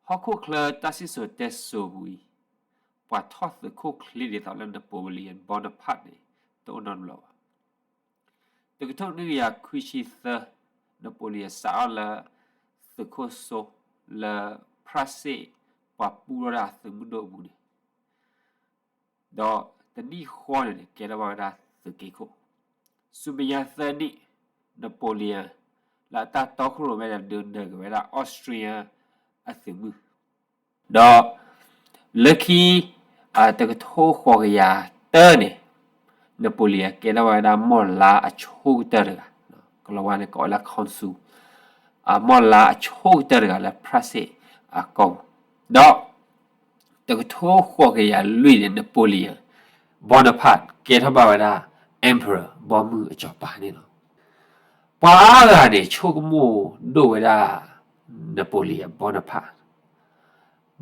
ဟီၣ်ခိၣ်ချၢတၢ်စံၣ်စိၤတဲစိၤပူၤအံၤ, ပှၤထီၣ်သုးခိၣ်ချ့ဒ်သိးလၢ Napoleon Bonaparte န့ၣ် တအိၣ်နီတဘျီဘၣ်. တကထိနွံကယၤခွံဆံသၢ Napoleon စးထီၣ်လၢသုးခိၣ်စိလၢ ဖြၣ်စ့ၣ် ပှၤပူထီၣ်ဒၣ်အသုးမုၢ်ဒိၣ်အပူၤန့ၣ် ဒီးတနံၣ်ဃီန့ၣ်န့ၣ် ကဲထီၣ်ဘၣ်ဝဲဒၣ်သုးက့ခိၣ်, ဆူမဲာ်ညါသၢနံၣ် Napoleon လၢအတၢ်တီခိၣ်ရိၣ်မဲန့ၣ် ဒုးနၢၤက့ၤဝဲဒၣ် Austria အသုးမုၢ်, ဒီးလၢခံ တကထိဃိးကယၤတၢန့ၣ် Napoleon ကဲထီၣ်ဘၣ်ဝဲဒၣ်မီၢ်လါအဆိကတၢၢ်တဂၤ, ကလီၤဝါန့ၣ်ကိးဝဲလၢ consul, မီၢ်လါအဆိကတၢၢ်တဂၤလၢဖြၣ်စ့ၣ်အကီၢ်ပူၤ, ဒီး တကထိဃိးကယၤလွံၢ်န့ၣ် Napoleon Bonaparte ကဲထီၣ်ဘၣ်ဝဲဒၣ် emperor ဘီမုၢ်အစီၤပၤန့ၣ်လီၤ. ပှၤအါဂၤန့ၣ် ဆိကမိၣ်ဒိၣ်ဝဲဒၣ် Napoleon Bonaparte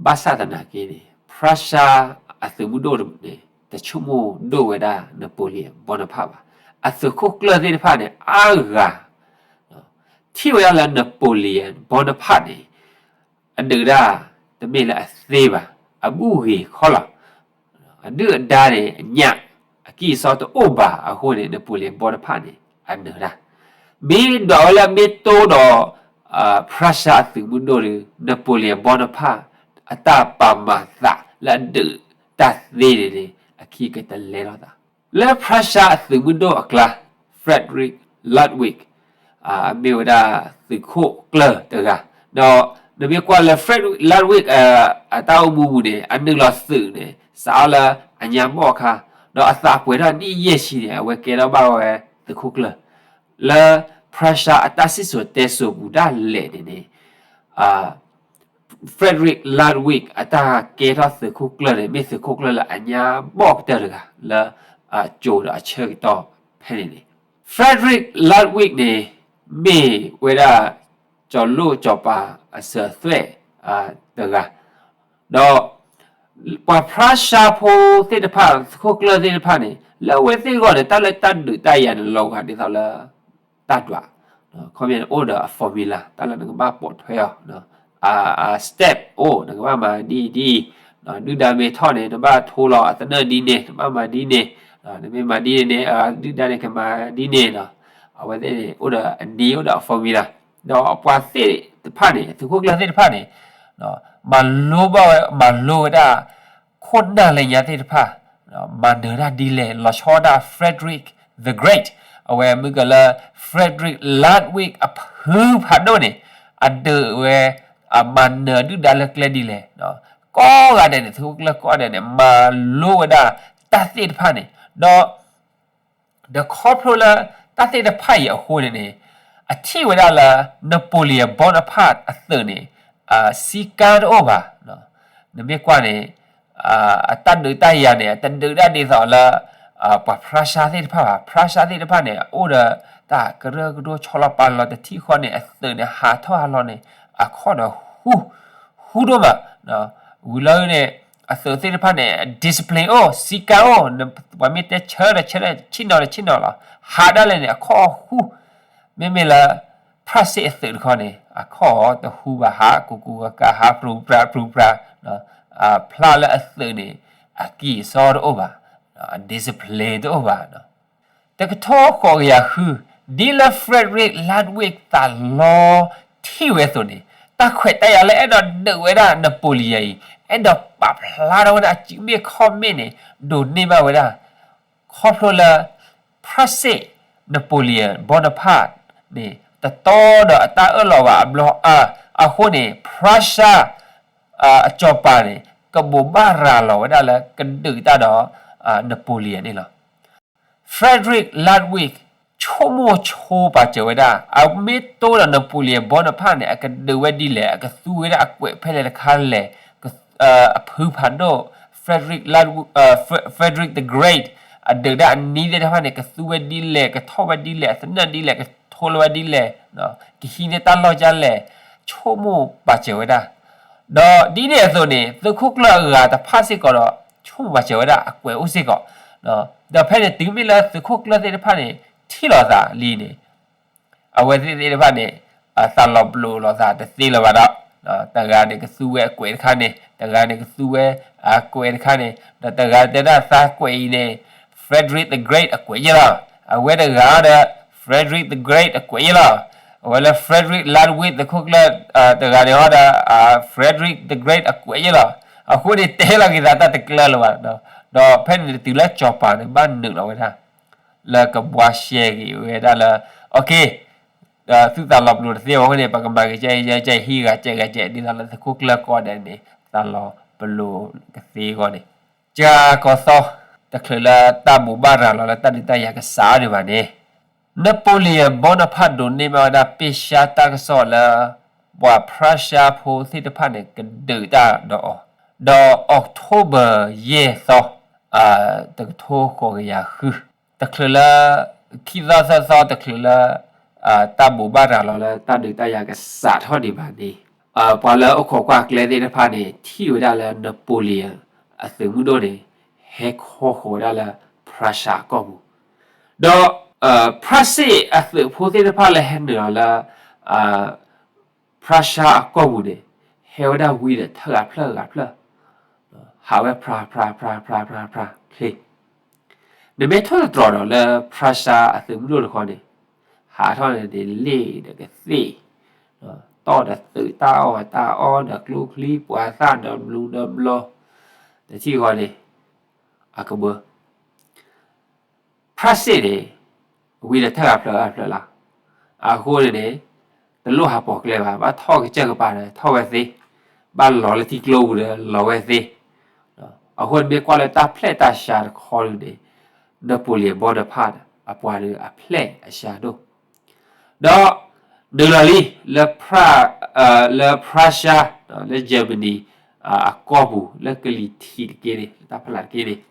ဘၣ်ဆၣ်သနာ်က့န့ၣ် ဖြၣ်စၢ်အသုးမုၢ်ဒိၣ်န့ၣ် တဆိကမိၣ်ဒိၣ်ဝဲဒၣ် Napoleon Bonaparte ဘၣ်. အသုးခိၣ်ကျၢၢ်သ့ၣ်တဖၣ်န့ၣ် အါဂၤ ထံၣ်ဝဲဒၣ်လၢ Napoleon Bonaparte န့ၣ် အဒုးတၢ်တမ့ၢ်လၢအသ့ဘၣ်, အဘူၣ်ဂ့ၤခီလီၤ, အဒုၣ်အဒါန့ၣ် အညၣ်အကံၢ်အစီတအိၣ်ဘၣ်အဃိန့ၣ် Napoleon Bonaparte န့ၣ် အနၢၤတၢ်, မ့ၢ်ဒွးဝဲလၢမ့ၢ်တိဒီး ဖြၣ်စၢ်အသုးမုၢ်ဒိၣ်ဒီး Napoleon Bonaparte အတၢ်ပာ်မၤသးလၢအဒုးတၢ်သ့န့ၣ်န့ၣ် အခံကတလဲလိာ်သး လၢဖြၣ်စၢ်အသုးမုၢ်ဒိၣ်အကျါ Frederick Ludwig အမ့ၢ်ဝဲဒၣ်သုးခိၣ်ကျၢၢ်တဂၤ, ဒီးနမ့ၢ်ကွၢ်လၢ Frederick Ludwig အတၢ်အိၣ်မူပူၤန့ၣ် အနုာ်လီၤသုးန့ၣ် စးထီၣ်လၢအညါဘီၣ်အခါ, ဒီးအသးပှဲၤထီၣ်နံၣ်ယဲၢ်ဆံန့ၣ် အဝဲကဲထီၣ်ဘၣ်ဝဲသုးခိၣ်ကျၢၢ်, လၢဖြၣ်စၢ်အတၢ်စံၣ်စိၤတဲစိၤပူၤဒၣ်လဲာ်န့ၣ်န့ၣ် Frederick Ludwig အတၢ်ကဲထီၣ်သုးခိၣ်ကျၢၢ်န့ၣ် မ့ၢ်သုးခိၣ်ကျၢၢ်လၢအညါဘီၣ်ကတၢၢ်တဂၤ လၢအစိၤဒီးအဆၢကတီၢ်ဖဲန့ၣ်န့ၣ်, Frederick Ludwig န့ၣ် မ့ၢ်ဝဲဒၣ် စီၤလိၣ်စီၤပၤအစၢၤသွဲၣ်တဂၤ, ဒီးပှၤဖြၣ်စၢ်ဖိသ့ၣ်တဖၣ် သုးခိၣ်ကျၢၢ်သ့ၣ်တဖၣ်န့ၣ် လၢအဝဲသ့ၣ်အဂီၢ်န့ၣ် တၢ်လၢတၢ်ဒုးတၢ်ယၤန့ၣ် လီၤဂာ်ဒ်သိးလၢတၢ်ဒွး, ခီပညီန့ၣ် အိၣ်ဒီးအ formula တၢ်လၢနကဘၣ်ပိာ်ထွဲအီၤ, အ step အိၣ် နကဘၣ်မၤဒ်အံၤဒ်အံၤ, ဒုၣ်ဒါမ့ၢ်ထီၣ်န့ၣ် နဘၣ်ထိလီၤအသနၢၣ်ဒ်န့ၣ် နဘၣ်မၤဒ်န့ၣ်, နမ့ၢ်မၤဒ်န့ၣ်န့ၣ် ဒုၣ်ဒါန့ၣ်ကမၤဒ်န့ၣ်, အဝဲသ့ၣ်န့ၣ် အိၣ်ဒီးအနံၤ အိၣ်ဒီးအ formula, ဒီးပှၤသ့ၣ်တဖၣ်န့ၣ် သုးခိၣ်ကျၢၢ်သ့ၣ်တဖၣ်န့ၣ် မၤလိဘၣ်ဝဲ မၤလိဝဲဒၣ် ခိၣ်နၢ်လၢညါသ့ၣ်တဖၣ်, မၤနၢၤတၢ်ဒ်လဲၣ် လီၤဆီဒၣ် Frederick the Great, အဝဲမ့ၢ်ကလၢ Frederick Ludwig အဖုဖးဒိၣ်န့ၣ် အဒုးဝဲ အမၤနၢၤဒုၣ်ဒါလၢကျဲဒ်လဲၣ်, ကိးဂၤဒဲးန့ၣ် သုးခိၣ်ကျၢၢ်ကိးဂၤဒဲးန့ၣ် မၤလိဝဲဒၣ်တၢ်သ့ၣ်တဖၣ်န့ၣ်, ဒီး ဒီးခီဖျိလၢတၢ်သ့ၣ်တဖၣ်အံၤအဃိန့ၣ်န့ၣ် အထံၣ်ဝဲဒၣ်လၢ Napoleon Bonaparte အသုးန့ၣ် စည်းကမ်းတအိၣ်ဘၣ်, နမ့ၢ်ကွၢ်န့ၣ် အတၢ်ဒုးတၢ်ယၤန့ၣ် အတဒုးဒၣ်ဒ်သိးလၢ ပှၤဖြၣ်စၢ်သ့ၣ်တဖၣ်ဘၣ်, ဖြၣ်စၢ်သ့ၣ်တဖၣ်န့ၣ် အိၣ်ဒီးတၢ်ကရၢကရိဆီလီၤပာ်လီၤတထံၣ်ဃီန့ၣ် အသုးန့ၣ် ဟးထီၣ်ဟးလီၤန့ၣ် အခီၣ်ဒီး ဟူဒိၣ်မး, ဝံၤလီၤန့ၣ် အသုးသ့ၣ်တဖၣ်န့ၣ် discipline အိၣ် စည်းကမ်းအိၣ်, ပှၤမ့ၢ်တဲဆၢဒီးဆၢဒီး ဆ့ၣ်နီၤဒီးဆ့ၣ်နီၤလီၤ, ဟးဒၣ်လဲာ်န့ၣ် အခီၣ်ဟူ, မ့မ့ၢ်လၢ ဖြၣ်စ့ၣ်အသုးတခီန့ၣ် အခီၣ်တဟူဘၣ် ဟးကူကူကကး ဟးပြူပြၤပြူပြၤ, ဖျါလၢအသုးန့ၣ် အကံၢ်အစီတအိၣ်ဘၣ်, discipline တအိၣ်ဘၣ်. တကထိဃိးကယၤဃု, ဒ်လၢ Frederick Ludwig သးလီထံၣ်ဝဲအသိးန့ၣ် တၢ်ခွဲးတၢ်ယာ်လၢအဲၣ်ဒိးဒုးဝဲဒၣ် Napoleon အံၤ အဲၣ်ဒိးပာ်ဖျါထီၣ်ဝဲဒၣ်အစုမ့ၣ်ခီၣ်မ့ၣ်န့ၣ် ဒိးန့ၢ်ဘၣ်ဝဲဒၣ် ခီဖျိလၢ ဖြၣ်စ့ၣ် Napoleon Bonaparte န့ၣ် တတီဒီးအတၢ်အၢၣ်လီၤဘၣ်အဘျီအါအဃိန့ၣ် ဖြၣ်စၢ် အစီၤပၤန့ၣ် ကဘိးဘၣ်ရၤလီၤဝဲဒၣ်လၢကဒုးတၢ်ဒီး Napoleon န့ၣ်လီၤ. Frederick Ludwig ဆိကမိၣ်ဆိပာ်စၢၤဝဲဒၣ် အမ့ၢ်တိဒီး Napoleon Bonaparte န့ၣ် အကဒုးဝဲဒ်လဲၣ် အကသူဝဲဒၣ်အကွဲးဖဲလဲၣ်တခါလဲၣ်, အဖုဖးဒိၣ် Frederick Ludwig, Frederick the Great အဒုးတၢ်အနံၤသ့ၣ်တဖၣ်န့ၣ် ကသူဝဲဒ်လဲၣ် ကထီၣ်ဝဲဒ်လဲၣ် အသနၢၣ်ဒ်လဲၣ် ကထိလီၤဝဲဒ်လဲၣ်, ကဟံးန့ၢ်တၢ်လီၢ်ဒ်လဲၣ်, ဆိကမိၣ်ပာ်စၢၤဝဲဒၣ် ဒီးဒ်န့ၣ်အသိးန့ၣ် သုးခိၣ်ကျၢၢ်အဂၤတဖၣ်စ့ၢ်ကီးဒီး ဆိကမိၣ်ပာ်စၢၤဝဲဒၣ်အကွဲးအိၣ်စ့ၢ်ကီး, ဒီးဖဲန့ၣ်တုၤမ့ၢ်လၢသုးခိၣ်ကျၢၢ်သ့ၣ်တဖၣ်န့ၣ် ထံၣ်လိာ်သးလံန့ၣ် အဝဲသ့ၣ်သ့ၣ်တဖၣ်န့ၣ် သးလီၤပလိာ်လိာ်သးတသ့လၢၤဘၣ်ဒီး တဂၤန့ၣ်ကသူဝဲအကွဲးတခါန့ၣ်, တဂၤန့ၣ်ကသူဝဲအကွဲးတခါန့ၣ်, ဒီးတဂၤတဲဒၣ်သးကွဲးအံၤန့ၣ် Frederick the Great အကွဲးယဲလီၤ. အဝဲတဂၤဒီး Frederick the Great အကွဲးယဲလီၤ. အဝဲလၢ Frederick Ludwig သုးခိၣ်ကျၢၢ် တဂၤန့ၣ်ဟီဒီး Frederick the Great အကွဲးယဲလီၤ. အဃိန့ၣ် တဲလီၤက့ၤသးတၢ်တကျၢၤလၢၤဘၣ်, ဒီးဖဲန့ၣ်တုၤလၢစီၤပၤန့ၣ် ဘၣ်နုာ်လီၤဝဲဒၣ် လၢကဘှါရှဲက့ၤဝဲဒၣ်လၢ okay သုသးလီၤပလိာ်တသ့အဃိန့ၣ် ပကမၤက့ၤကဲ ကဲဟံးဂၤကဲဂၤကဲ ဒ်သိးလၢသုးခိၣ်ကျၢၢ်ကိးဂၤဒဲးန့ၣ် သးလီၤပလိာ်ကသ့အဂီၢ်န့ၣ်, ကကီၤသီ တချုးလၢတၢ်ဘိးဘၣ်ရၤလီၤလၢတၢ်ဒုးတၢ်ယၤကစးအါဒံးဘၣ်န့ၣ်, Napoleon Bonaparte ဒိးန့ၢ်ဘၣ်ဝဲဒၣ်ပ့ၢ်ရှါတၢ်ကစီၣ်လၢ ပှၤ Prussia ဖိသ့ၣ်တဖၣ်န့ၣ် ကဒုးတၢ်ဒီးအီၤ, ဒီး October ယဲၢ်သီ တကထိဃိးကယၤဃု တချုးလၢ ခံသီသၢသီတချုးလၢ တၢ်ဘိးဘၣ်ရၤလီၤလၢတၢ်ဒုးတၢ်ယၤကစးထီၣ်ဒံးဘၣ်န့ၣ်, ပှၤလၢအိၣ်ခိးကွၢ်ကျဲသ့ၣ်တဖၣ်န့ၣ် ထံၣ်ဝဲဒၣ်လၢ Napoleon အသုးမုၢ်ဒိၣ်န့ၣ် ဟဲခီဃီၤဝဲဒၣ်လၢ Prussia အကီၢ်ပူၤ, ဒီး Prussia အသုးဖိသ့ၣ်တဖၣ်လၢဟဲနုာ်လီၤလၢ Prussia အကီၢ်ပူၤန့ၣ် ဟဲဝဲဒၣ်ဝံၤဒီးထၢဂၤဖျၢၣ်ဂၤဖျၢၣ်, ဟးဝဲဖြးဖြးဖြးဖြးဖြးချ့, နမ့ၢ်ထီၣ်တတြီၤဒီးလၢ Prussia အသုးမုၢ်ဒိၣ်တခီန့ၣ်, ဟးထီၣ်န့ၣ်န့ၣ် လ့ၣ်ဒီးကသ့ၣ်, တီၢ်ဒီးသုးတၢ်အီၣ်တၢ်အီဒီးကျိချံ ပှၤသၣ်ဒီးဘျူဒီးဘျီ, တထံၣ်ဃီန့ၣ် အကဘၢ ဖြၣ်စ့ၣ်န့ၣ် ဝံၤဒီးထၢၣ်ဂၤဖျၢၣ်ဂၤဖျၢၣ်လီၤ. အဃိန့ၣ်န့ၣ် တလိၣ်ဟးပိာ်ကျဲဘၣ်, ဘၣ်ထီၣ်ကစၢၢ်ကပၤဒီးထီၣ်ဝဲသ့, ဘၣ်လီၤလၢထံကျိပူၤဒီးလီၤဝဲသ့. အဃိန့ၣ်မ့ၢ်ကွၢ်လၢတၢ်ဖျဲၣ်တၢ်ရှါတခီဒုန့ၣ် Napoleon Bonaparte အပှၤဒီးအဖျဲၣ်အရှါဒိၣ် ဒီး နုာ်လီၤလံ လၢ လၢ Prussia လၢ Germany အကီၢ်ပူၤ လၢကလံၤထံးတက့ၢ်န့ၣ် လၢတၢ်ဖီလာ်တက့ၢ်န့ၣ်,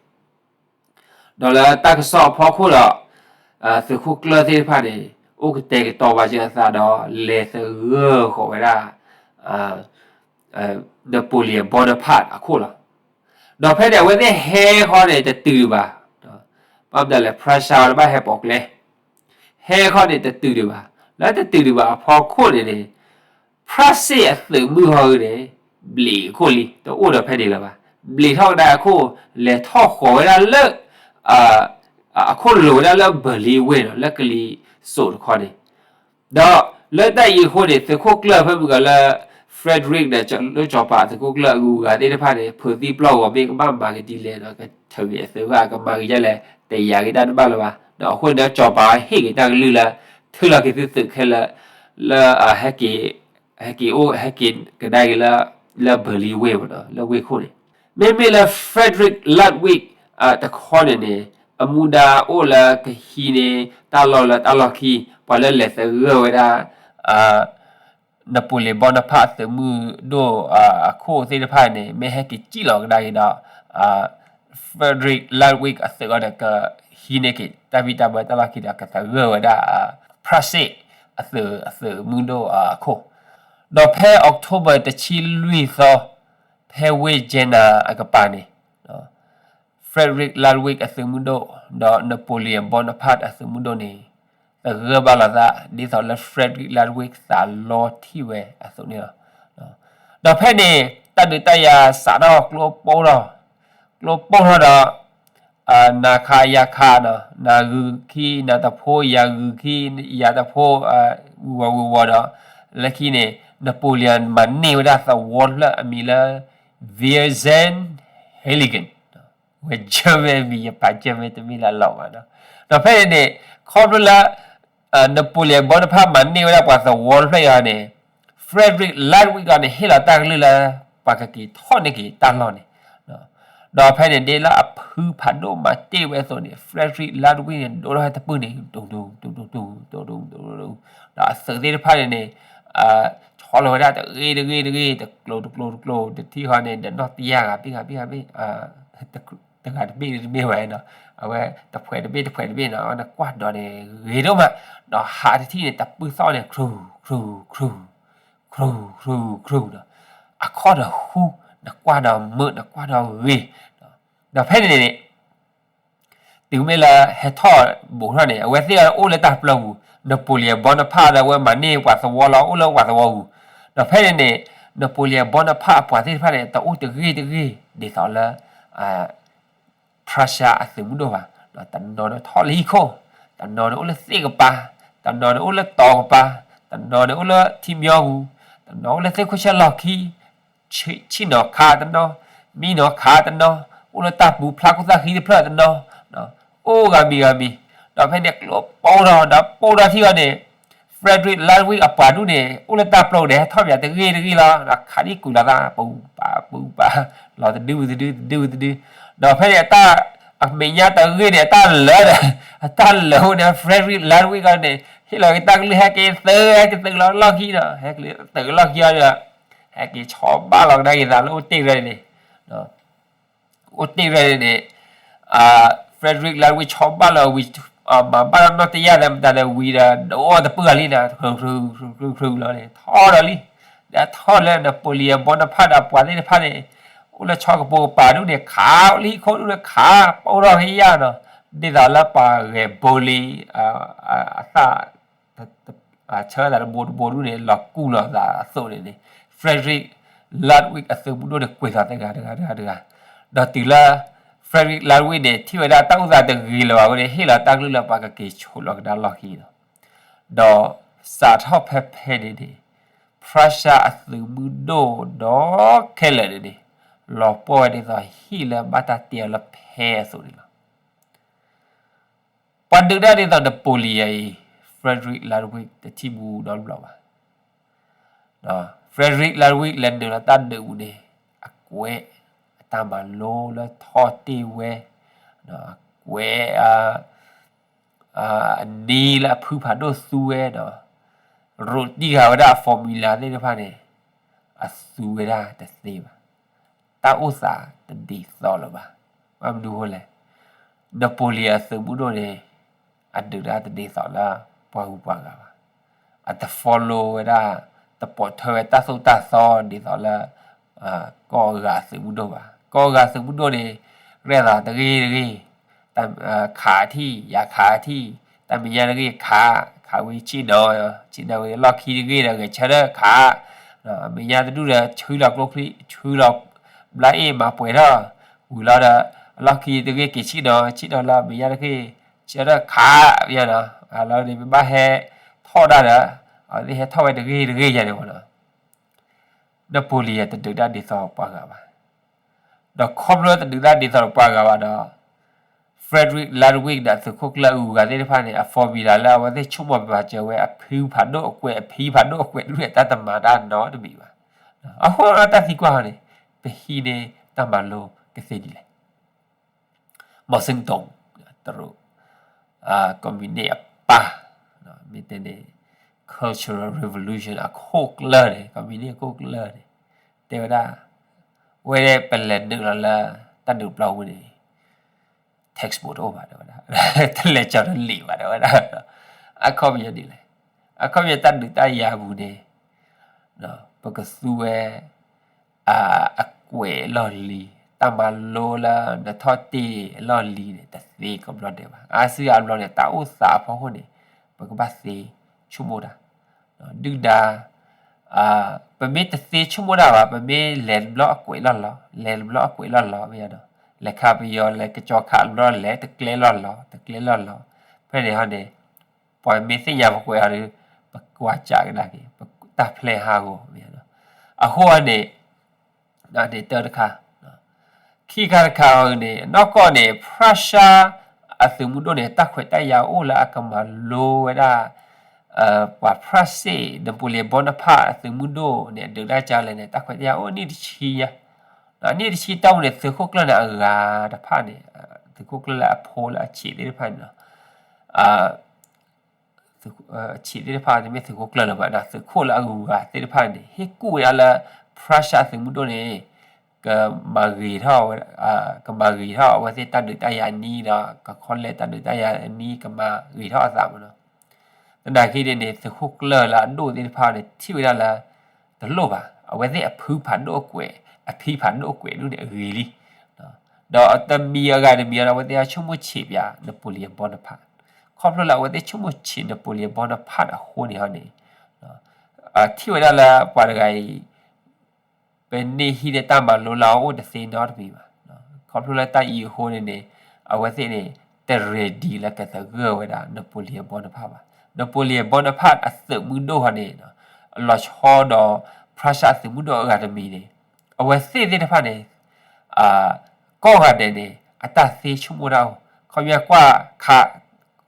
ဒီးလၢတၢ်ကစီၣ်အဖီခိၣ်ဒီး သုးခိၣ်ကျၢၢ်သ့ၣ်တဖၣ်န့ၣ် အိၣ်ကတဲာ်ကတီၤဘၣ်စၢၤအသးဒီး လဲၤသဂၢၢ်ဃီၤဝဲဒၣ် Napoleon Bonaparte အခိၣ်လီၤ. ဒီးဖဲန့ၣ်အဝဲသ့ၣ်ဟဲခီန့ၣ်တတုၤဒံးဘၣ်, ဘၣ်မနုၤလဲၣ် Prussia တဘၣ်ဟဲပိာ်ကျဲ ဟဲခီန့ၣ်တတုၤဒံးဘၣ်, လၢတတုၤဒံးဘၣ်အဖီခိၣ်န့ၣ်န့ၣ် ဖြၣ်စ့ၣ်အသုးမုၢ်ဟီဒုန့ၣ် ဘျံးအခိၣ်လံ တအိၣ်ဒီးဖဲန့ၣ်လၢၤဘၣ်. ဘျံးထီၣ်ကဒါအခိၣ် လဲၤထီၣ်ဃီၤဝဲဒၣ်လၢ အခိၣ်လိၤဝဲဒၣ်လၢ Berlin ဝ့ၢ်ဒီး လၢကလံၤစိးတခီန့ၣ်, ဒီးလၢတၢ်အံၤအဃိန့ၣ် သုးခိၣ်ကျၢၢ်ဖဲမုၢ်ဂီၤလၢ Frederick ဒီးလၢစီၤပၤသုးခိၣ်ကျၢၢ်အဂုၤအဂၤသ့ၣ်တဖၣ်န့ၣ် ဖုးသံပျီၢ်ဂီၤမ့ၢ်ကဘၣ်မၤကဒ်လဲၣ်ဒီး ကထုးက့ၤအသုးဘၣ် ကမၤက့ၤဒ်လဲၣ် တယာ်က့ၤတၢ်တဘၣ်လၢၤဘၣ်. ဒီးအဃိန့ၣ်ဒီးစီၤပၤဟ့ၣ်က့ၤတၢ်ကလုၢ်လၢ ထုးလီၤက့ၤသုသုးခဲလၢာ် လၢ ဟဲက့ၤ ဟဲက့ၤအိၣ် ဟဲက့ၤကဒါက့ၤလၢ လၢ Berlin ဝ့ၢ်မ့ၢ်နီၤ လၢဝ့ၢ်ခိၣ်န့ၣ်, မ့မ့ၢ်လၢ Frederick Ludwig တခီန့ၣ်န့ၣ် အမူဒါအိၣ်လၢကဟံးန့ၢ်တၢ်လီၢ်လၢတၢ်လီၢ်ခံ, ပှၤလၢလဲၤသဂၢၢ်ဝဲဒၣ် Napoleon Bonaparte အသုးမုၢ်ဒိၣ်အခိၣ်သ့ၣ်တဖၣ်န့ၣ် မ့ၢ်ဟဲက့ၤစံၣ်လီၤကဒါက့ၤဒီး Frederick Ludwig အသုးအီၤဒီးကဟံးန့ၢ်က့ၤတၢ်ဘံၣ်တၢ်ဘၢတၢ်လီၢ်ခံဒီးကသဂၢၢ်ဝဲဒၣ် ဖြၣ်စ့ၣ်အသုး အသုးမုၢ်ဒိၣ်အခိၣ်, ဒီးဖဲ October တဆံလွံၢ်သီ ဖဲဝ့ၢ် Jena အကပၤန့ၣ် Frederick Ludwig အသုးမုၢ်ဒိၣ် ဒီး Napoleon Bonaparte အသုးမုၢ်ဒိၣ်န့ၣ် သဂၢၢ်ဘၣ်လိာ်သး ဒ်သိးလၢ Frederick Ludwig သးလီထံၣ်ဝဲအသိးန့ၣ်လီၤ. ဒီးဖဲန့ၣ် တၢ်ဒုးတၢ်ယၤစးထီၣ်ကျိပိၢ်ထီၣ်, ကျိပိၢ်ထီၣ်ဒီး နၤခးယၤခးနီၤ, နၤဂုၤခံ နၤတဖိ ယၤဂုၤခံ ယၤတဖိ ဝံၤဝီၤဝံၤဝီၤဒီး လၢခံန့ၣ် Napoleon မၤန့ၢ်ဝဲဒၣ်သဝီတဖျၢၣ်အမံၤလၢ Wehrenfels, German မံၤ ယပာ် German တမ့ၢ်လၢအလီၢ်ဘၣ်နီၤ. ဒီးဖဲန့ၣ်န့ၣ် ခီဖျိလၢ Napoleon Bonaparte မၤန့ၢ်ဝဲဒၣ်ပှၤသဝီတဖျၢၣ်အံၤန့ၣ် Frederick Ludwig အံၤန့ၣ် ဟ့ၣ်လီၤတၢ်ကလုၢ်လၢ ပှၤကက့ၤထီၣ်န့ၢ်က့ၤတၢ်လီၢ်န့ၣ် ဒီးဖဲန့ၣ် ဒ်လၢအဖုဖးဒိၣ်မၤတ့ၢ်ဝဲအသိးန့ၣ် Frederick Ludwig န့ၣ် ဒိၣ်ထီၣ်ဝဲတပုၢ်န့ၣ် တူတူတူတူတူတူတူ ဒီးအသုးသ့ၣ်တဖၣ်န့ၣ်န့ၣ် ဆီလီၤဝဲဒၣ်တဂ့ၤတဂ့ၤတဂ့ၤ တကျိၤတကျိၤတကျိၤ တထံၣ်ဃီန့ၣ် ဒီးနီၢ်တယၢ်ဂၤဘ့ၣ်ဂၤဘ့ၣ်ဂၤဘ့ၣ် တဂၤတဘ့ၣ်တမ့ၢ်ဝဲနီၤ အဝဲတဖှဲးတဘ့ၣ်တဖှဲးတဘ့ၣ်နီၤ နကွၢ်ဒီးန့ၣ်ဂ့ၤဒိၣ်မး ဒီးဟးတထံၣ်န့ၣ် တပုၢ်သီၣ်န့ၣ် ခြူၣ်ခြူၣ်ခြူၣ် ခြူၣ်ခြူၣ်ခြူၣ်ဒီး အခီၣ်ဒီးဃူ နကွၢ်ဒီးမုာ် နကွၢ်ဒီးဂ့ၤ ဒီးဖဲန့ၣ်န့ၣ် တုၤမ့ၢ်လၢဟဲထီၣ်ဘူးထီၣ်န့ၣ် အဝဲသ့ၣ်အိၣ်လၢတၢ်ပျီပူၤ Napoleon Bonaparte ဒီးအဝဲမၤန့ၢ်ပှၤသဝီလီၤ အိၣ်လၢပှၤသဝီပူၤ ဒီးဖဲန့ၣ်န့ၣ် Napoleon Bonaparte အပှၤသ့ၣ်တဖၣ်န့ၣ် တအိၣ်တဂ့ၢ်တဂ့ၢ် ဒ်သိးလၢ Prussia အသုးမုၢ်ဒိၣ်ဘၣ်. တနီၤန့ၣ်ထီၣ်လၢဟံၣ်ခိၣ်, တနီၤန့ၣ်အိၣ်လၢသ့ၣ်ကပၤ, တနီၤန့ၣ်အိၣ်လၢတီၤကပၤ, တနီၤန့ၣ်အိၣ်လၢထံမျိဂူၤ, တနီၤအိၣ်လၢသ့ၣ်ခိၣ်ဆၢလီၢ်ခံ, ဆံၣ်နီၤခးတနီၤ, မံနီၤခးတနီၤ, အိၣ်လၢတၢ်ပူၤဖျါခိၣ်သၣ်ဃံတဖျၢၣ်တနီၤ, အိၣ်ဂၤမံၤဂၤမံၤ, ဒီးဖဲန့ၣ်ကျိပိၢ်ထီၣ် ဒီးပိၢ်ထီၣ်ထံၣ်အီၤန့ၣ် Frederick Ludwig အပှၤဒူၣ်န့ၣ် အိၣ်လၢတၢ်ပျီန့ၣ် ဟဲထီၣ်ပၠးတဂ့ၢ်တဂ့ၢ်လီၤ, ခးဒံကွံာ်လီၤသး ပူၤပာ်ပူၤပာ်, လီၤတဒုဝံၤတဒု တဒုဝံၤတဒု, ဒီးဖဲန့ၣ်အတၢ် အမဲာ်ညါတဂ့ၢ်န့ၣ် အတၢ်လၢာ်ဒီး အတၢ်လၢာ်အိၣ်န့ၣ် Frederick Ludwig အီၤန့ၣ် ဟ့ၣ်လီၤက့ၤတၢ်ကလုၢ် ဟဲက့ၤသုး ဟဲက့ၤသုးလီၤလီၢ်ခံဒီး ဟဲက့ၤသုးလီၢ်ခံအီၤဒီး ဟဲက့ၤဆီဘၣ်လီၤကဒါက့ၤသးလၢအိၣ်တ့ၢ်ရဲန့ၣ် အိၣ်တ့ၢ်ရဲန့ၣ်န့ၣ် Frederick Ludwig ဆီဘၣ်လီၤဝံၤ မၤဘၣ်နီၢ်တယၢ်ဒီးမတၤဒီးဝံၤဒီး ဒိးတပုၢ်ဂၤလံနၤ ချုးချုးလီၤန့ၣ် ထီၣ်ဒီးလံ, ဒီးထီၣ်လၢ Napoleon Bonaparte ဒီးပှၤသ့ၣ်တဖၣ်န့ၣ် အိၣ်လၢဆီကပိၤကပၤဒူၣ်န့ၣ် ခး အိၣ်လၢဟံၣ်ခိၣ်ဒူၣ်န့ၣ်ခး ပိၢ်ထီၣ်ဖဲယၢ်နီၤ, ဒ်သိးလၢပှၤဂဲၤဘိလံ အသၣ် ဆၢသးတဘိတဘိဒူၣ်န့ၣ် လီၤကူၢ်လီၤသးအသိးန့ၣ်န့ၣ် Frederick Ludwig အသုးမုၢ်ဒိၣ်န့ၣ် ကွံာ်လီၤတဂၤတဂၤတဂၤတဂၤ, ဒီးတုၤလၢ Frederick Ludwig န့ၣ် ထံၣ်ဝဲဒၣ်တၢ်အိၣ်သးတဂ့ၤလၢၤဘၣ်အဃိန့ၣ် ဟ့ၣ်လီၤတၢ်ကလုၢ်လၢပှၤကက့ၤဆိးလီၤကဒါလီၢ်ခံလီၤ. ဒီးစးထီၣ်ဖဲဖဲန့ၣ်န့ၣ် Prussia အသုးမုၢ်ဒိၣ်ဒီးခဲလၢာ်န့ၣ်န့ၣ် လီၤပှီၢ်ဝဲဒ်သိးဟံၣ်လၢဘၣ်တၢ်တ့အီၤလၢဖဲအသိးန့ၣ်လီၤ. ပှၤဒုးတၢ်ဒ်သိး Napoleon အံၤ Frederick Ludwig တထံၣ်ဘူးနီတဘျီဘၣ်. Frederick Ludwig လဲၤနုာ်လီၤတၢ်ဒုးပူၤန့ၣ် အကွဲး အတၢ်မၤလိလၢထီၣ်တ့ၢ်ဝဲ, အကွဲး အနံၤလၢအဖုဖးဒိၣ်သူဝဲဒီး ရိးတံၢ်ဃာ်ဝဲဒၣ်အ formula သ့ၣ်တဖၣ်န့ၣ် အသူဝဲဒၣ်တသ့ဘၣ်. တၢ်အိၣ်သးတဒ်သိးလၢၤဘၣ်. ဘၣ်မနုၤအဃိလဲၣ်, Napoleon အသုးမုၢ်ဒိၣ်န့ၣ် အဒုးတၢ်တဒ်သိးလၢပှၤဂုၤပှၤဂၤဘၣ်. အတ follow ဝဲဒၣ် တပိာ်ထွဲဝဲတၢ်သိၣ်တၢ်သီဒ်သိးလၢ ကီၢ်အဂၤသုးမုၢ်ဒိၣ်ဘၣ်. ကီၢ်အဂၤသုးမုၢ်ဒိၣ်န့ၣ် ရဲၣ်သးတဂ့ၢ်တဂ့ၢ်, ခးထံၣ် ယၤခးထံၣ်, တၢ်မဲာ်ညါတဂ့ၢ်ခး, ခးဝံၤဆ့ၣ်နီၤ, ဆ့ၣ်နီၤဝံၤလီၢ်ခံတဂ့ၢ်ဒီးဂဲၤဆၢထၢၣ်ခး, အမဲာ်ညါတဒူၣ်ဒီး ဆှုလီၤကျိချံ ဆှုလီၤ ဘျါအ့ၣ်မၤပှဲၤထီၣ်, ဝံၤလီၤဒီး အလီၢ်ခံတဂ့ၢ်က့ၤဆ့ၣ်နီၤ, ဆ့ၣ်နီၤလၢအမဲာ်ညါတဂ့ၢ် ဆၢထၢၣ်ခး, မ့ၢ်နီၤ, အလီၢ်န့ၣ် ပဘၣ်ဟဲထီၣ်ဒၣ်ဒီး အဝဲသ့ၣ်ဟဲထီၣ်ဝဲတဂ့ၢ်တဂ့ၢ်ယၤန့ၣ်မ့ၢ်နီၤ. Napoleon တဒုးတၢ်ဒ်သိးပှၤဂၤဘၣ်. ဒီးခီဖျိတဒုးတၢ်ဒ်သိးပှၤဂၤဘၣ်ဒီး Frederick Ludwig ဒီးသုးခိၣ်ကျၢၢ်အဂုၤအဂၤသ့ၣ်တဖၣ်န့ၣ် အ formula လၢအဝဲသ့ၣ်ဆိကမိၣ်ပာ်စၢၤဝဲ အဖုဖးဒိၣ်အကွဲး အဖံဖးဒိၣ်အကွဲးတဒူၣ်န့ၣ် တၢ်တမၤတၢ်နီတမံၤဘၣ်. အဃိတၢ်သံကွၢ်ဟီန့ၣ် ပဟံးန့ၢ်တၢ်မၤလိကသ့ဒ်လဲၣ်. Mao Zedong တရူး communist အပၢ်, မ့ၢ်တဲန့ၣ် Cultural Revolution အခိၣ်ကျၢၢ်န့ၣ် communist အခိၣ်ကျၢၢ်န့ၣ် တဲဝဲဒၣ် ဝဲဒၣ်ပလဲၤနုာ်လီၤလၢတၢ်ဒုးပျီပူၤန့ၣ် textbook တအိၣ်ဘၣ်တဲဝဲဒၣ်, တလဲၤကၠီတလံာ်ဘၣ်တဲဝဲဒၣ်, အခီပညီဒ်လဲၣ်, အခီပညီတၢ်ဒုးတၢ်ယၤပူၤန့ၣ် ပကသူဝဲ အကွဲးအလီၢ်လံၤ, တၢ်မၤလိလၢနထီၣ်တ့ၢ်အလီၢ်လံၤန့ၣ် တသ့ကဘျီဒဲးဘၣ်. အါစုအါဘျီန့ၣ် တၢ်အိၣ်သးအဖီခိၣ်န့ၣ် ပကဘၣ်သ့ဆိကမိၣ်တၢ်, ဒုၣ်ဒါ, ပမ့ၢ်တသ့ဆိကမိၣ်တၢ်ဘၣ်, ပမ့ၢ်လဲၤတဘျီအကွဲးလီၢ်လီၤ, လဲၤတဘျီအကွဲးလီၢ်လီၤ, လဲၤခးပယီၤ လဲၤကၠီခးတဘျီ လဲၤတကျဲလီၢ်လီၤ, တကျဲလီၢ်လီၤ, ဖဲန့ၣ်ဟီန့ၣ် ပှၤမ့ၢ်သ့ၣ်ညါပကွဲးအီၤဒီး ပကွၢ်စးကဒါက့ၤ ပတၢ်ဖျဲးဟးဂီၤမ့ၢ်နီၤ. အဃိန့ၣ် တၢ်တခါ, ခံခါတခါအံၤန့ၣ် နီၢ်ကီၢ်န့ၣ် Prussia အသုးမုၢ်ဒိၣ်န့ၣ် တၢ်ခွဲးတၢ်ယာ်အိၣ်လၢအကမၤလိဝဲဒၣ် ပှၤဖရၣ်စ့ၣ် Napoleon Bonaparte အသုးမုၢ်ဒိၣ်န့ၣ် အဒုးတၢ်ကလဲၣ်န့ၣ် တၢ်ခွဲးတၢ်ယာ်အိၣ်နံၣ်တဆံညါ, နံၣ်တဆံတီၢ်ပူၤန့ၣ် သုးခိၣ်ကျၢၢ်န့ၣ် အဂၤတဖၣ်န့ၣ် သုးခိၣ်ကျၢၢ်လၢအဖိလၢအဆံးသ့ၣ်တဖၣ်န့ၣ်လီၤ. အဆံးသ့ၣ်တဖၣ်န့ၣ် မ့ၢ်သုးခိၣ်ကျၢၢ်လၢၤဘၣ်ဒီး သုးခိၣ်လၢအဂုၤအဂၤသ့ၣ်တဖၣ်န့ၣ် ဟ့ၣ်ကူၣ်ဝဲဒၣ်လၢ Prussia သုးမုၢ်ဒိၣ်န့ၣ် ကမၤဂ့ၤထီၣ်ဝဲ ကမၤဂ့ၤထီၣ်အဝဲသ့ၣ်တၢ်ဒုးတၢ်ယၤအနံၤဒီး ကခီလဲၣ်တၢ်ဒုးတၢ်ယၤအနံၤ ကမၤဂ့ၤထီၣ်အသးမ့ၢ်နီၤ. သနာ်က့န့ၣ်န့ၣ် သုးခိၣ်ကျၢၢ်လၢအဒိၣ်သ့ၣ်တဖၣ်န့ၣ် ထံၣ်ဝဲဒၣ်လၢ တလိၣ်ဘၣ်, အဝဲသ့ၣ်အဖုဖးဒိၣ်အကွဲး အဖံဖးဒိၣ်အကွဲးဒူၣ်န့ၣ်အဂ့ၤလံ. ဒီးတမံၤအဂၤတမံၤဒီး အဝဲသ့ၣ်ဆိကမိၣ်ဆံးပၠး Napoleon Bonaparte ခီဖျိလၢအဝဲသ့ၣ်ဆိကမိၣ်ဆံး Napoleon Bonaparte အဃိန့ၣ်ဟီန့ၣ် ထံၣ်ဝဲဒၣ်လၢပှၤတဂၤအံၤ ပန့ၢ်ဟံးန့ၢ်တၢ်မၤလိလၢအအိၣ်တသ့နီတမံၤဘၣ်. ခီဖျိလၢတၢ်အံၤအဃိန့ၣ်န့ၣ် အဝဲသ့ၣ်န့ၣ် တ ready လၢကသဂၢၢ်ဝဲဒၣ် Napoleon Bonaparte ဘၣ်. Napoleon Bonaparte အသုးမုၢ်ဒိၣ်ဟီန့ၣ် လီၤဆီဒီး Prussia အသုးမုၢ်ဒိၣ်အဂၤတမံၤန့ၣ် အဝဲသ့ၣ်သ့ၣ်တဖၣ်န့ၣ် ကိးဂၤဒဲးန့ၣ် အတၢ်သ့ဆိကမိၣ်တၢ်အိၣ်, ခီပညီကွၢ်ခး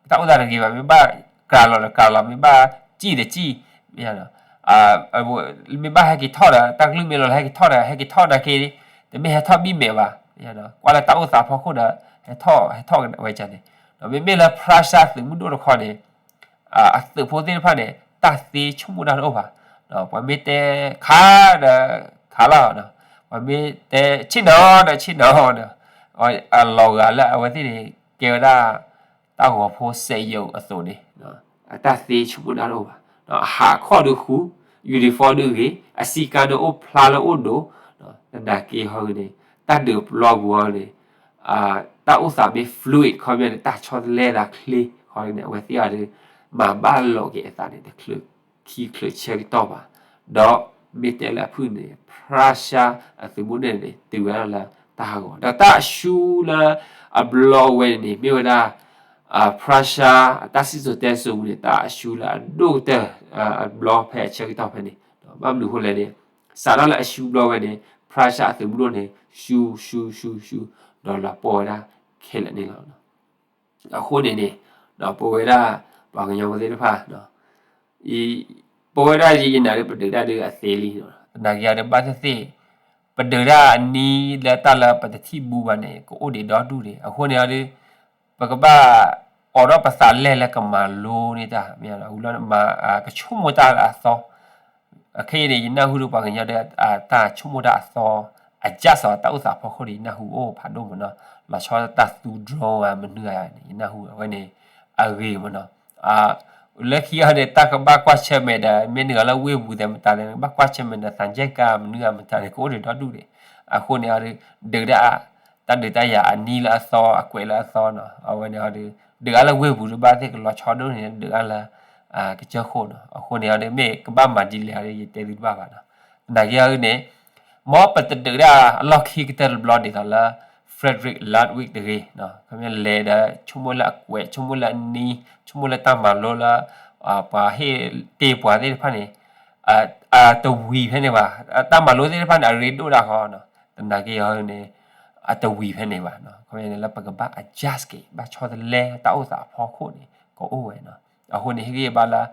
တၢ်အိၣ်သးတဂ့ၤဘၣ်, မ့ၢ်ဘၣ်ကြၤလီၤဒီးကြၤလီၤ, မ့ၢ်ဘၣ်စံၣ်ဒီးစံၣ်, မ့ၢ်ဘၣ်ဟဲက့ၤထီၣ်ဒီး တၢ်ကလုၢ်မ့ၢ်လီၤလၢဟဲက့ၤထီၣ်ဒီး ဟဲက့ၤထီၣ်နာ်က့, တမ့ၢ်ဟဲထီၣ်ဘံၣ်မဲာ်ဘၣ်, ကွၢ်လၢတၢ်အိၣ်သးဖီခိၣ်ဒီး ဟဲထီၣ် ဟဲထီၣ်ဝဲဒၣ်န့ၣ်, ဒီးမ့မ့ၢ်လၢ Prussia သုးမုၢ်ဒိၣ်တခီန့ၣ် အသုးဖိသ့ၣ်တဖၣ်န့ၣ် တၢ်သ့ဆိကမိၣ်တၢ်တအိၣ်ဘၣ်, ပှၤမ့ၢ်တဲခးဒီးခးလီၤ, ပှၤမ့ၢ်တဲဆ့ၣ်နီၤဒီးဆ့ၣ်နီၤဒီး အလီၤဂာ်လၢအဝဲသ့ၣ်န့ၣ် ကဲဝဲဒၣ် တၢ်ဂီၤဖိစဲးယိးအသိးန့ၣ် အတၢ်သ့ဆိကမိၣ်တၢ်တအိၣ်ဘၣ်, အဟးခီၣ်ဒုးဃူ, uniform ဒုးဂ့ၤ, အစည်းကမ်းဒုးအိၣ်ဖျါလၢအိၣ်ဒိၣ်, သနာ်က့ဟီန့ၣ် တၢ်ဒုးပျီပူၤအီၤန့ၣ် တၢ်အိၣ်သးမ့ၢ် fluid ခီပညီန့ၣ် တၢ်ဆီတလဲသးချ့ဃီန့ၣ် အဝဲသ့ၣ်အီၤဒုး မၤဘၣ်လိာ်က့ၤအသးန့ၣ် တချုးခံချုးဆၢကတီၢ်ဘၣ်, ဒီးမ့ၢ်တဲလၢအဖုၣ်န့ၣ် Prussia အသုးမုၢ်ဒိၣ်န့ၣ် တုၤဝဲဒၣ်လၢတၢ်ဟးဂီၤ ဒီးတၢ်အရှုံးလၢအဘျီဝဲန့ၣ်န့ၣ် မ့ၢ်ဝဲဒၣ် Prussia အတၢ်စံၣ်စိၤတဲစိၤပူၤန့ၣ် တၢ်အရှုံးလၢအဒိၣ်ကတၢၢ် အဘျီဖဲအဆၢကတီၢ်ဖဲန့ၣ်, ဘၣ်မနုၤအဃိလဲၣ်န့ၣ် စးထီၣ်လၢအရှုံးဘျီဝဲန့ၣ် Prussia အသုးမုၢ်ဒိၣ်န့ၣ် ရှုံး ရှုံး ရှုံး ရှုံး ဒီးလီၤပှီၢ်ဝဲဒၣ်ခဲလၢာ်န့ၣ်လီၤ. အဃိန့ၣ်န့ၣ် ပဝဲဒၣ် ပှၤကညီဖိသ့ၣ်တဖၣ် ပဝဲဒၣ်ယနာ်ဒ်ပဒုးတၢ်ဒုးအသ့လံ, သနာ်က့အီၤဒုးဘၣ်သ့ၣ်သ့ၣ် ပဒုးတၢ်အနံၤလၢတၢ်လၢပတထံၣ်ဘူးဘၣ်န့ၣ် ကအိၣ်ဒံးဒီဒူၣ်န့ၣ် အဃိန့ၣ်အီၤဒုး ပကဘၣ်အိးထီၣ်ပသးလဲၢ်လၢကမၤလိန့ၢ်တၢ် မ့ၢ်ဝံၤလီၤ ကဆိကမိၣ်တၢ်လၢအသီ, ခဲအံၤန့ၣ် ယနၢ်ဟူဒုးပှၤကညီဒုး တၢ်ဆိကမိၣ်တၢ်အသီ အ just အီၤ တၢ်အိၣ်သးဖီခိၣ်န့ၣ် ယနၢ်ဟူအိၣ်ဖးဒိၣ်မးနီၤ, လီၤဆီတၢ်သူ drone ဧါ မနုၤဧါန့ၣ် ယနၢ်ဟူအဝဲန့ၣ် အဂ့ၤမးနီၤ, လၢခံအီၤန့ၣ် တၢ်ကဘၣ်ကွၢ်ဆၢၣ်မဲာ်ဒီး မ့ၢ်နုာ်လီၤလၢဝ့ၢ်ပူၤသဲးမတၤလဲၣ် ကဘၣ်ကွၢ်ဆၢၣ်မဲာ်ဒီး သံချပ်ကာ မနုၤဧါမတၤန့ၣ် ကအိၣ်ဒံးဒီဒူၣ်န့ၣ်, အဃိန့ၣ်အီၤဒုး ဒုးဒၣ် တၢ်ဒုးတၢ်ယၤအနံၤလၢအသီ အကွဲးလၢအသီနီၤ, အဝဲန့ၣ်အီၤဒုး ဒုးအါလၢဝ့ၢ်ပူၤတဘၣ်သ့ၣ် ကလီၤဆီဒိၣ်န့ၣ် ဒုးအါလၢ ကစၢၢ်ခိၣ်နီၤ, အဃိန့ၣ်အီၤဒုး မ့ၢ်ကဘၣ်မၤဒ်လဲၣ်အီၤဒုး ယတဲသုတဘၣ်ဘၣ်နီၤ, သနာ်က့အီၤဒုးန့ၣ် မ်ပတဒုးဒၣ်အလီၢ်ခံကတၢၢ်တဘျီဒ်သိးလၢ Frederick Ludwig တဂ့ၤ, ခီပညီလဲၤဒီး ဆိကမိၣ်လၢအကွဲး ဆိကမိၣ်လၢအနံၤ ဆိကမိၣ်လၢတၢ်မၤလိလၢ ပှၤဟ့ၣ်တ့ၢ်ပှၤသ့ၣ်တဖၣ်န့ၣ် အတဝံၤဖဲန့ၣ်ဘၣ်, တၢ်မၤလိသ့ၣ်တဖၣ်န့ၣ် အရ့ဒိၣ်ဒၣ်ဃီနီၤ, သနာ်က့အီၤန့ၣ် အတဝံၤဖဲန့ၣ်ဘၣ်နီၤ, ခီပညီန့ၣ်လၢပကဘၣ် adjust က့ၤ ဘၣ်ဆီတလဲတၢ်အိၣ်သးအဖီခိၣ်န့ၣ် ကအိၣ်ဝဲနီၤ, အဃိန့ၣ် ဟ့ၣ်ဂံၢ်ဘါလၢ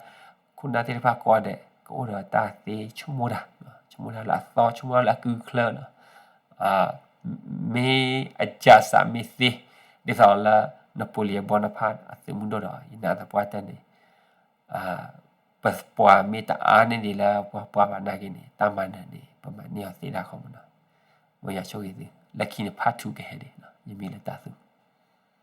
ခိၣ်နၢ်သ့ၣ်တဖၣ်ကိးဂၤဒဲး ကအိၣ်ဒီးတၢ်သ့ဆိကမိၣ်တၢ်, ဆိကမိၣ်တၢ်လၢအသီ ဆိကမိၣ်တၢ်လၢအကုၢ်အချၢနီၤ, မ့ၢ်အ just မ့ၢ်သ့ ဒ်သိးလၢ Napoleon Bonaparte အသုးမုၢ်ဒိၣ်ဒီး ယနာ်သပှၢ်တၢၢ်န့ၣ် ပပှၤမ့ၢ်တအါန့ၢ်ဒံးလၢပှၤပှၤဘၣ်နာ်က့န့ၣ် တၢ်မၤနၢၤန့ၣ် ပမၤန့ၢ်အီၤသ့ဒၣ်ဃီမးနီၤ, မ်ယွၤဆိၣ်ဂ့ၤသု, လၢခံန့ၣ် part two ကဟဲဒံး, ယမံၤလၢတၢ်သူ